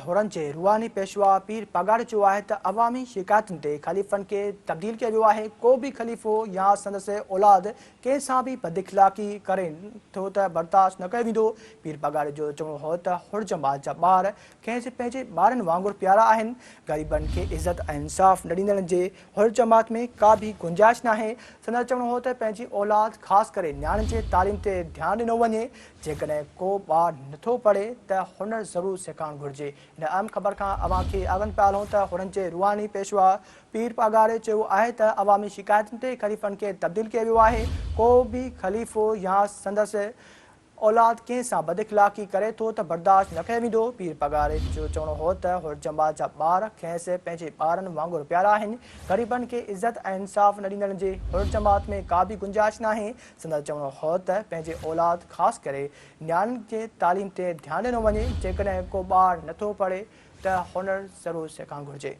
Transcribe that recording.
حرن جي روحاني پيشوا پير پاڳاري چيو آهي ته عوامي شڪايتن تي خليفن کي تبديل ڪيو ويو آهي، ڪو به خليفو يا سندس اولاد ڪنهن سان به بداخلاقي ڪري ٿو ته برداشت نه ڪيو ويندو. پير پاڳاري جو چوڻ هو ته حر جماعت جا ٻار کيس پنهنجي ٻارن وانگر پيارا آهن، غريبن کي عزت ۽ انصاف نه ڏيندڙن جي حر جماعت ۾ ڪا به گنجائش ناهي. سندس چوڻ هو ته پنهنجي اولاد خاص ڪري نياڻين جي تعليم تي ڌيان ڏنو وڃي، جيڪڏهن ڪو ٻار نٿو پڙهي ته هنر ضرور سيکارڻ گهرجي. هن اهم خبر کان اوهان کي آگاهه پيا هلون ته حرن جي روحاني پيشوا پير پاڳاري چيو آهي ته عوامي شڪايتن تي خليفن کي تبديل ڪيو ويو آهي، ڪو به خليفو يا سندس اولاد ڪنهن سان بداخلاقي ڪري ٿو ته برداشت نه ڪيو ويندو. پير پاڳاري جو چوڻ هو ته حر جماعت جا ٻار کيس پنهنجي ٻارن وانگر پيارا آهن، غريبن کي عزت ۽ انصاف نه ڏيندڙن جي حر جماعت ۾ ڪا به گنجائش ناهي. سندس چوڻ هو ته پنهنجي اولاد خاص ڪري نياڻين جي تعليم تي ڌيان ڏنو وڃي، جيڪڏهن ڪو ٻار نٿو پڙهي ته هنر ضرور سيکارڻ گهرجي.